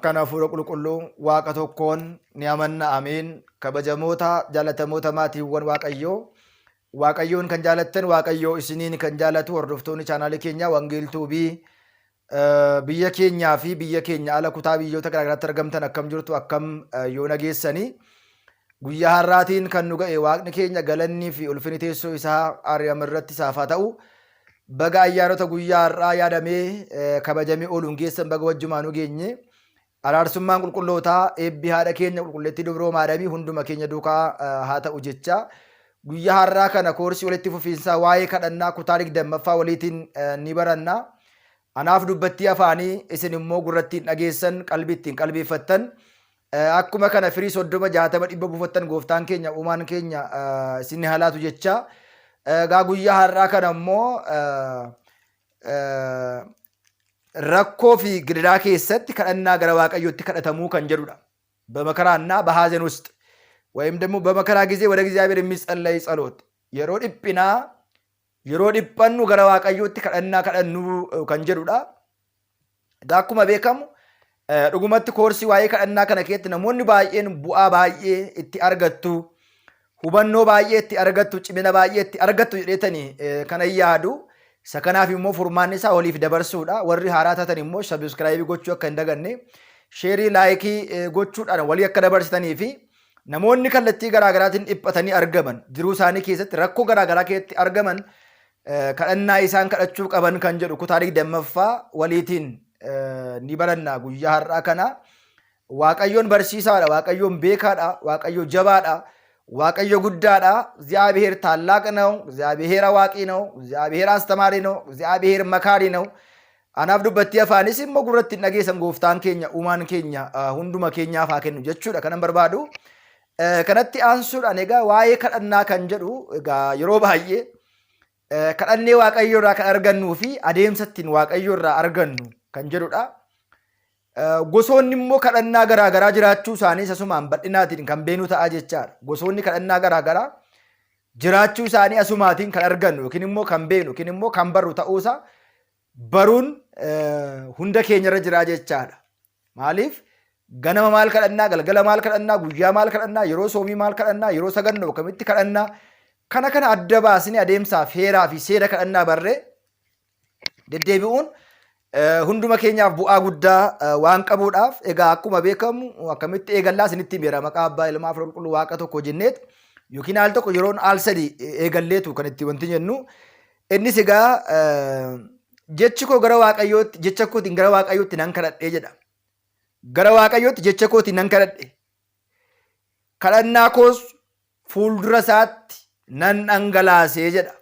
Kan Hafuura Qulqulluu Waaqa tokkoon ni amanna. Ameen. Kabajamoota jaalatamoota maatiiwwan Waaqayyoo, Waaqayyoon kan jaalattan, Waaqayyoo isiniin kan jaalatu, hordoftoonni chaanaalii keenyaa Wangeel Tuubii biyya keenyaa fi biyya keenya ala kutaa biyyoota garaagaraatti argamtan, akkam jirtu? Akkam yoo nageessanii? Guyyaa har'aatiin kan nu ga'e Waaqni keenya galannii fi ulfinni teessoo isaa Ariyaam irratti isaaf haa ta'u. Baga ayyaanota guyyaa har'aa yaadamee kabajamee ooluun geessan, baga wajjumaanuu geenye. Araarsummaan qulqullootaa, eebbi haadha keenya Qulqulleettii Dubroo Maariyaamii hunduma keenya duukaa haa ta'u jecha. Guyyaa har'aa kana koorsii walitti fufiinsaa waa'ee kadhannaa kutaa 20ffaa waliitiin ni baranna. Anaaf dubbattii afaanii, isin immoo gurrattiin dhageessan, qalbii ittiin qalbeeffattan. Akkuma kana firii 30, 60, 100 buufattan gooftaan keenya uumaan keenya isin haa laatu jecha. Egaa guyyaa har'aa kana immoo rakkoo fi gidiraa keessatti kadhannaa gara Waaqayyootti kadhatamuu kan jedhudha. በመከራና በሐዘን ውስጥ ወይም ደግሞ በመከራ ጊዜ ወደ እግዚአብሔር የሚጸለይ ጸሎት፣ yeroo dhiphinaa, yeroo dhiphannu gara Waaqayyootti kadhannaa kadhannu kan jedhudha. Egaa akkuma beekamu dhugumatti koorsii waa'ee kadhannaa kana keessatti namoonni baay'een bu'aa baay'ee itti argattu, hubannoo baay'ee itti argattu, cimina baay'ee itti argattu jedheetanii kana yaadu. Isa kanaaf immoo furmaanni isaa waliif dabarsuudha. Warri haaraa taatan immoo subscribe gochuu akka hin daganne, share, like gochuudhaan walii akka dabarsitanii fi namoonni kallattii garaagaraatiin dhiphatanii argaman, jiruu isaanii keessatti rakkoo garaagaraa keessatti argaman, kadhannaa isaan kadhachuu qaban kan jedhu kutaa 20ffaa waliitiin ni baranna guyyaa har'aa kana. Waaqayyoon barsiisaadha, Waaqayyoon beekaadha, Waaqayyo jabaadha, Waaqayyo guddaadha። እግዚአብሔር ታላቅ ነው። እግዚአብሔር አዋቂ ነው። እግዚአብሔር አስተማሪ ነው። እግዚአብሔር መካሪ ነው። Anaaf dubbattii afaanis immoo gurratti hin dhageessan gooftaan keenya uumaan keenya hunduma keenyaaf haa kennu jechuudha kanan barbaadu. Kanatti aansuudhaan egaa waa'ee kadhannaa kan jedhu, egaa yeroo baay'ee kadhannee Waaqayyo irraa kan argannuu fi adeemsa ittiin Waaqayyo irraa argannu kan jedhudha. Gosoonni immoo kadhannaa garaagaraa jiraachuu isaanii asumaan bal'inaatiin kan beenu ta'a jechaadha. Gosoonni kadhannaa garaagaraa jiraachuu isaanii asumaatiin kan argannu yookiin immoo kan beenu yookiin immoo kan barru ta'uusaa baruun hunda keenyarra jira jechaadha. Maaliif ganama maal kadhannaa, galgala maal kadhannaa, guyyaa maal kadhannaa, yeroo soomii maal kadhannaa, yeroo sagannu akkamitti kadhannaa, kana kana adda baasnee adeemsaaf heeraa fi seera kadhannaa barree deddeebi'uun hunduma keenyaaf bu'aa guddaa waan qabuudhaaf. Egaa akkuma beekamu akkamitti eegallaa isinitti himeera. Maqaa Abbaa, Ilmaa fi Qulqulluu Waaqa tokko jenneet yookiin al tokko yeroon al sadi eegalleetu kan itti wanti jennu. Innis egaa jechi koo gara Waaqayyootti, jecha kootiin gara Waaqayyootti nan kadhadhee jedha. Gara Waaqayyootti jecha kootiin nan kadhadhe. Kadhannaa koos fuuldura isaatti nan dhangalaasee jedha.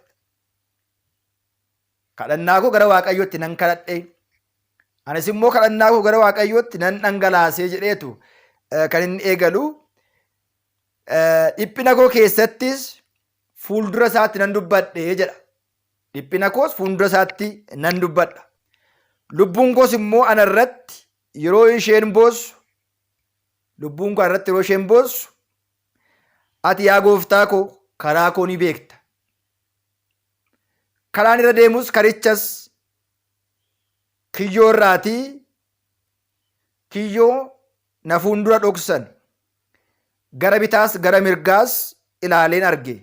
Kadhannaa koo gara Waaqayyootti nan kadhadhe. Anis immoo kadhannaa koo gara Waaqayyootti nan dhangalaasee jedheetu kan inni eegalu. Dhiphina koo keessattis fuuldura isaatti nan dubbadhe jedha. Dhiphina koos fuuldura isaatti nan dubbadha. Lubbuun koos immoo ana irratti yeroo isheen boossu, lubbuun koo irratti yeroo isheen boossu, ati yaa gooftaa koo karaa koo ni beekta. Karaan irra deemus karichas kiyyoo irraatii kiyyoo na fuuldura dhoksan. Gara bitaas gara mirgaas ilaaleen arge.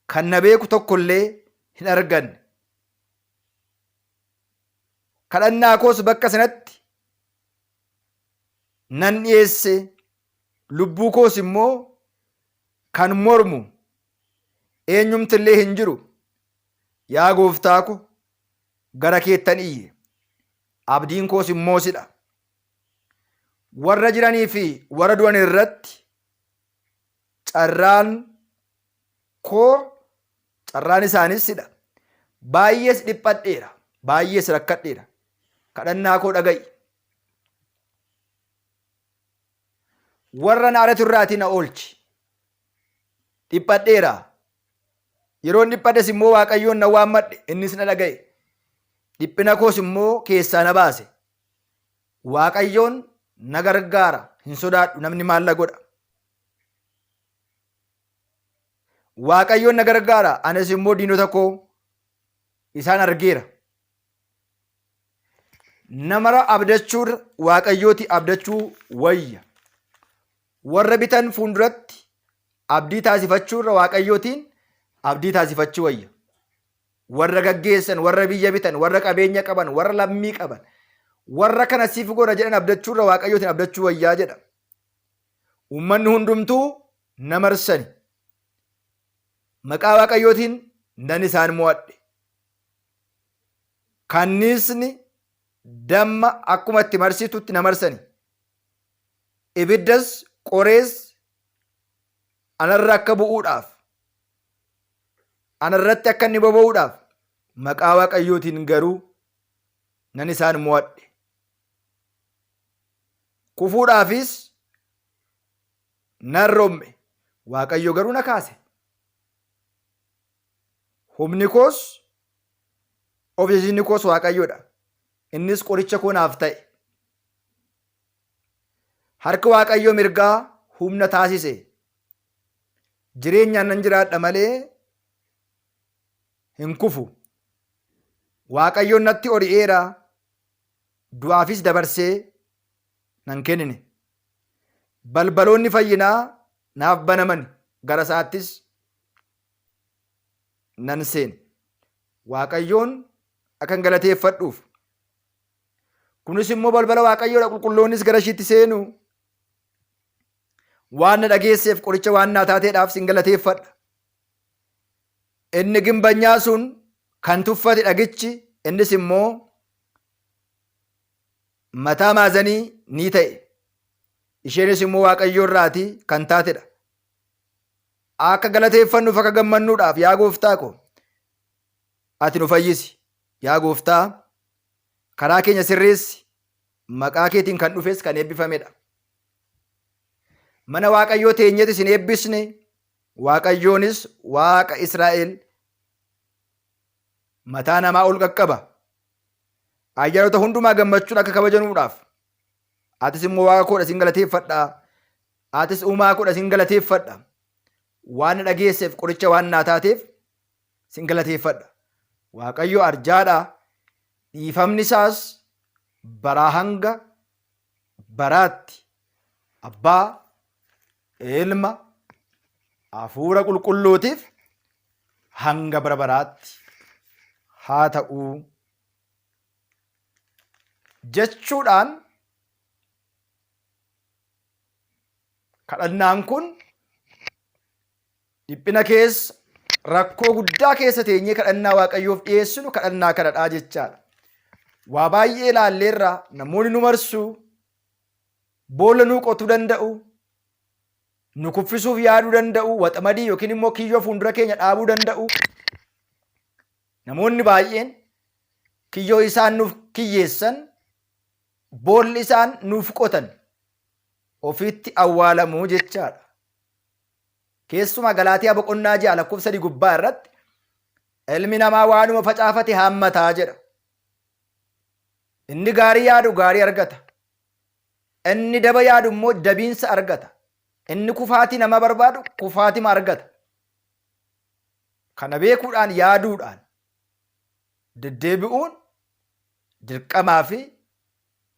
Kan na beeku tokkollee hin arganne. Kadhannaa koos bakka sanatti nan dhiyeesse, lubbuu koos immoo kan mormu eenyumtillee hin jiru. Yaa gooftaa ko, gara keettan iyye. Abdiin koos immoo sidha. Warra jiranii fi warra du'an irratti carraan koo, carraan isaanis sidha. Baay'ees dhiphadheera. Baay'ees rakkadheera. Kadhannaa koo dhaga'i. Warra na aratu irraatii na oolchi. Dhiphadheera. Yeroon dhiphadhes immoo Waaqayyoon na waammadhe, innis na dhaga'e. Dhiphina koos immoo keessaa na baase. Waaqayyoon na gargaara, hin sodaadhu, namni maal na godha? Waaqayyoon na gargaara, anis immoo diinota koo isaan argeera. Namara abdachuurra Waaqayyooti abdachuu wayya. Warra bitan fuulduratti abdii taasifachuurra Waaqayyootiin abdii taasifachuu wayya. Warra gaggeessan, warra biyya bitan, warra qabeenya qaban, warra lammii qaban, warra kana siif godha jedhan abdachuurra Waaqayyootiin abdachuu wayyaa jedha. Uummanni hundumtuu na marsani. Maqaa Waaqayyootiin nan isaan mo'adhe. Kanniisni damma akkuma itti marsitutti na marsani. Ibiddas qorees anarra akka bu'uudhaaf anarratti akka inni boba'uudhaaf maqaa Waaqayyootiin garuu nan isaan mo'adhe. Kufuudhaafis nan rom'e, Waaqayyo garuu na kaase. Humni koos of jajinni koos Waaqayyoodha. Innis qoricha koo naaf ta'e. Harki Waaqayyoo mirgaa humna taasise. Jireenyaan nan jiraadha malee hin kufu. Waaqayyoon natti ori'eera, du'aafis dabarsee nan kennine. Balbaloonni fayyinaa naaf banaman, gara isaattis nan seene. Waaqayyoon akkan galateeffadhuuf. Kunis immoo balbala Waaqayyoodha, qulqulloonnis gara ishiitti seenu. Waan na dhageesseef qoricha waan naa taateedhaaf sin galateeffadha. Inni gimbanyaa sun kan tuffate dhagichi innis immoo mataa maazanii ni ta'e. Isheenis immoo Waaqayyoo irraati kan taatedha. Akka galateeffannuuf akka gammannuudhaaf yaa gooftaa ko ati nu fayyisi. Yaa gooftaa karaa keenya sirreessi maqaa keetiin kan dhufes kan eebbifamedha. Mana Waaqayyoo teenyeeti isin eebbisne Waaqayyoonis Waaqa Israa'el mataa namaa ol qaqqaba. Ayyaanota hundumaa gammachuun akka kabajanuudhaaf atis immoo Waaqa koodha sin galateeffadha. Atis uumaa koodha sin galateeffadha. Waan na dhageesseef qoricha waan naa taateef sin galateeffadha. Waaqayyo arjaadha. Dhiifamni isaas baraa hanga baraatti abbaa, ilma, hafuura qulqulluutiif hanga bara baraatti haa ta'u jechuudhaan kadhannaan kun dhiphina keessa rakkoo guddaa keessa teenyee kadhannaa Waaqayyoof dhiyeessinu kadhannaa kanadhaa jechaadha. Waa baay'ee ilaalleerra namoonni nu marsu, boolla nuu qotuu danda'u, nu kuffisuuf yaaduu danda'u, waxamadii yookiin immoo kiyyoo fuuldura keenya dhaabuu danda'u. Namoonni baay'een kiyyoo isaan nuuf kiyyeessan, boolli isaan nuuf qotan ofitti awwaalamuu jechaadha. Keessumaa Galaatiyaa boqonnaa 6 lakkoofsa 3 gubbaa irratti ilmi namaa waanuma facaafate haammataa jedha. Inni gaarii yaadu gaarii argata. Inni daba yaadu immoo dabiinsa argata. Inni kufaatii nama barbaadu kufaatima argata. Kana beekuudhaan yaaduudhaan deddeebi'uun dirqamaa fi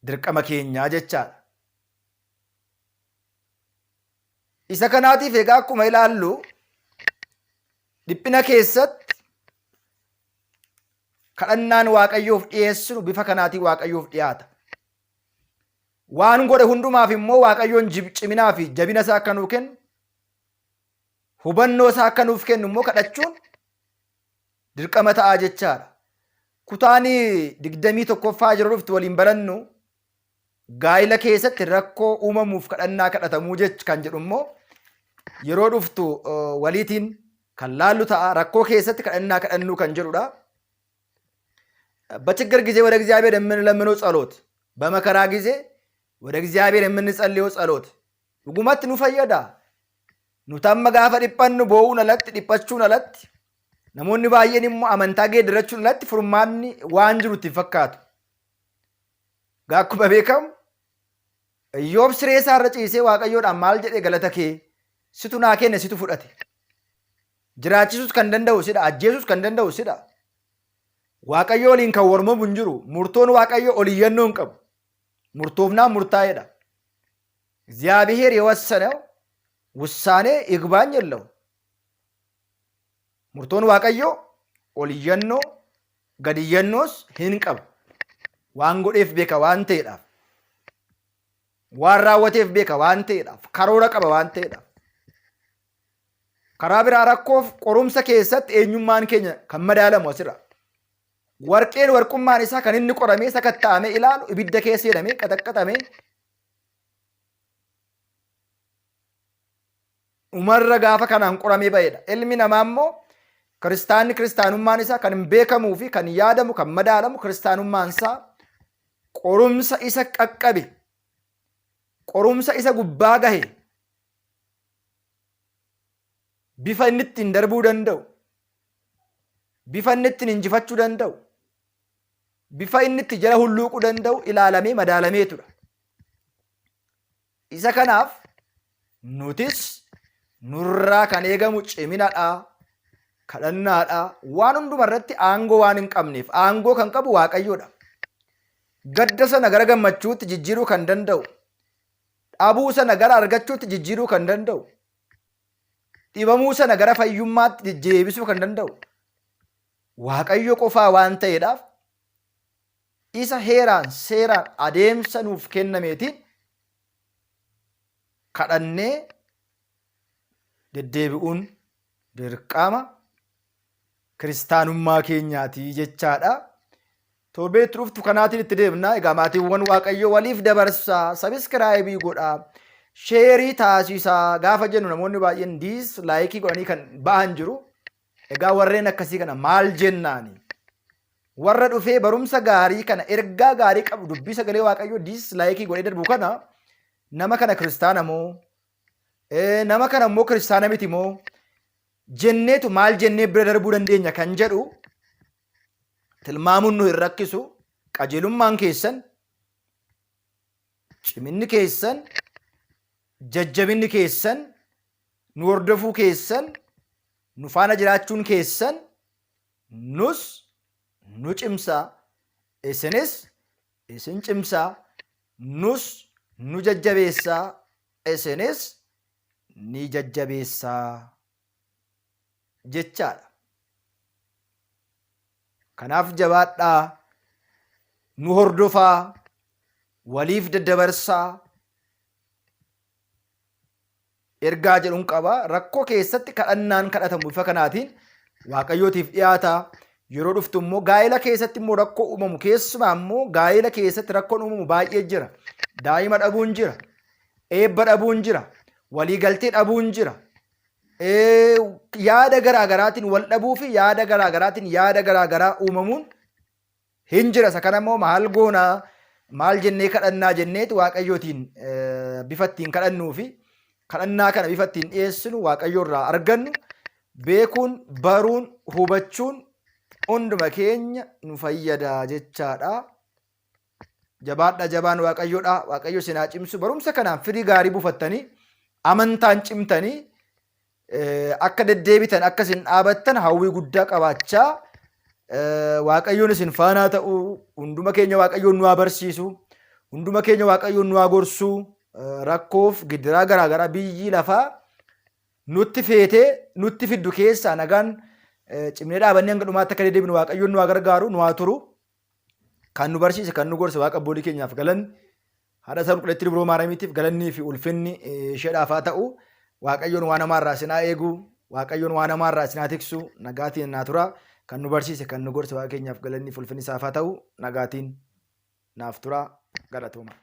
dirqama keenyaa jechaadha. Isa kanaatiif egaa akkuma ilaallu dhiphina keessatti kadhannaan Waaqayyoof dhiyeessinu bifa kanaatiin Waaqayyoof dhiyaata. Waan godhe hundumaaf immoo Waaqayyoon ciminaa fi jabina isaa akka nuu kennu hubannoo isaa akka nuuf kennu immoo kadhachuun dirqama ta'aa jechaadha. Kutaan 21ffaa yeroo dhuftu waliin barannu gaa'ila keessatti rakkoo uumamuuf kadhannaa kadhatamuu jech kan jedhu immoo yeroo dhuftu waliitiin kan laallu ta'a. Rakkoo keessatti kadhannaa kadhannuu kan jedhudha. በችግር ጊዜ ወደ እግዚአብሔር የምንለምነው ጸሎት፣ በመከራ ጊዜ ወደ እግዚአብሔር የምንጸልየው ጸሎት dhugumatti nu fayyada. Nuti amma gaafa dhiphannu boo'uun alatti dhiphachuun alatti namoonni baay'een immoo amantaa geeddarachuun alatti furmaanni waan jiru itti hin fakkaatu. Egaa akkuma beekamu Iyyoob siree isaa irra ciisee Waaqayyoodhaan maal jedhe galata kee situ naa kenne situ fudhate. Jiraachisuus kan danda'u sidha, ajjeesuus kan danda'u sidha. Waaqayyo waliin kan warmamu hin jiru. Murtoon Waaqayyo oliyyannoo hin qabu. Murtoofnaan murtaa'eedha. እግዚአብሔር የወሰነው ውሳኔ ይግባኝ የለውም። Murtoon Waaqayyoo oliyyannoo gadiyyannoos hin qabu. Waan godheef beeka waan ta'eedhaaf. Waan raawwateef beeka waan ta'eedhaaf. Karoora qaba waan ta'eedhaaf. Karaa biraa rakkoof qorumsa keessatti eenyummaan keenya kan madaalamu asirra. Warqeen warqummaan isaa kan inni qoramee sakatta'amee ilaalu ibidda keessa jedhamee qaxaqqaxamee dhumarra gaafa kanaan qoramee ba'edha. Ilmi namaa immoo kiristaanni kiristaanummaan isaa kan beekamuu fi kan yaadamu kan madaalamu kiristaanummaan isaa qorumsa isa qaqqabe qorumsa isa gubbaa gahe bifa inni ittiin darbuu danda'u bifa inni ittiin injifachuu danda'u bifa inni itti jala hulluuquu danda'u ilaalamee madaalameetudha. Isa kanaaf nutis nurraa kan eegamu ciminadha, kadhannaadha. Waan hunduma irratti aangoo waan hin qabneef aangoo kan qabu Waaqayyoodha. Gadda sana gara gammachuutti jijjiiruu kan danda'u, dhabuu sana gara argachuutti jijjiiruu kan danda'u, dhibamuu sana gara fayyummaatti deebisuu kan danda'u Waaqayyo qofaa waan ta'eedhaaf isa heeraan seeraan adeemsa nuuf kennameetiin kadhannee deddeebi'uun dirqama kiristaanummaa keenyaati jechaadha. Torbee itti dhuftu kanaatiin itti deemna. Egaa maatiiwwan Waaqayyoo waliif dabarsaa, sabiskiraayibii godhaa, sheerii taasisaa gaafa jennu namoonni baay'een diis laayikii godhanii kan ba'an jiru. Egaa warreen akkasii kana maal jennaani? Warra dhufee barumsa gaarii kana ergaa gaarii qabu dubbii sagalee Waaqayyoo diis laayikii godhee darbu kana nama kana kiristaana moo nama kana immoo kiristaana miti moo jenneetu maal jennee bira darbuu dandeenya kan jedhu tilmaamuun nu hin rakkisu. Qajeelummaan keessan, ciminni keessan, jajjabinni keessan, nu hordofuu keessan, nu faana jiraachuun keessan nus nu cimsaa, isinis isin cimsaa, nus nu jajjabeessaa, isinis ni jajjabeessaa jechaadha. Kanaaf jabaadhaa, nu hordofaa, waliif daddabarsaa ergaa jedhuun qaba. Rakkoo keessatti kadhannaan kadhatamu bifa kanaatiin Waaqayyootiif dhiyaata. Yeroo dhuftu immoo gaa'ela keessatti immoo rakkoo uumamu keessumaa immoo gaa'ela keessatti rakkoon uumamu baay'ee jira. Daa'ima dhabuun jira. Eebba dhabuun jira. Waliigaltee dhabuun jira. Yaada garaa garaatiin wal dhabuu fi yaada garaa garaatiin yaada garaa garaa uumamuun hin jira. Isa kana immoo maal goonaa maal jennee kadhannaa jenneeti Waaqayyootiin bifa ittiin kadhannuu fi kadhannaa kana bifa ittiin dhiyeessinu Waaqayyo irraa argannu beekuun baruun hubachuun hunduma keenya nu fayyada jechaadha. Jabaadha jabaan Waaqayyoodha. Waaqayyo isin haa cimsu. Barumsa kanaan firii gaarii buufattanii amantaan cimtanii akka deddeebitan akka isin dhaabattan hawwii guddaa qabaachaa Waaqayyoon isin faanaa ta'u hunduma keenya Waaqayyoon nu haa barsiisu hunduma keenya Waaqayyoon nu haa gorsu rakkoof gidiraa garaagaraa biyyi lafaa nutti feetee nutti fiddu keessaa nagaan cimnee dhaabannee hanga dhumaatti akka deddeebinu Waaqayyoon nu haa gargaaru nu haa turu. Kan nu barsiise kan nu gorse Waaqa abboolii keenyaaf galanni haadha isaa qulqulleettii dubroo Maariyaamiitiif galannii fi ulfinni isheedhaaf haa ta'u. Waaqayyoon waan hamaa irraa isin haa eegu. Waaqayyoon waan hamaa irraa isin haa tiksu. Nagaatiin naa tura. Kan nu barsiise kan nu gorse Waaqa keenyaaf galanni fi ulfinni isaaf haa ta'u. Nagaatiin naaf tura. Galatooma.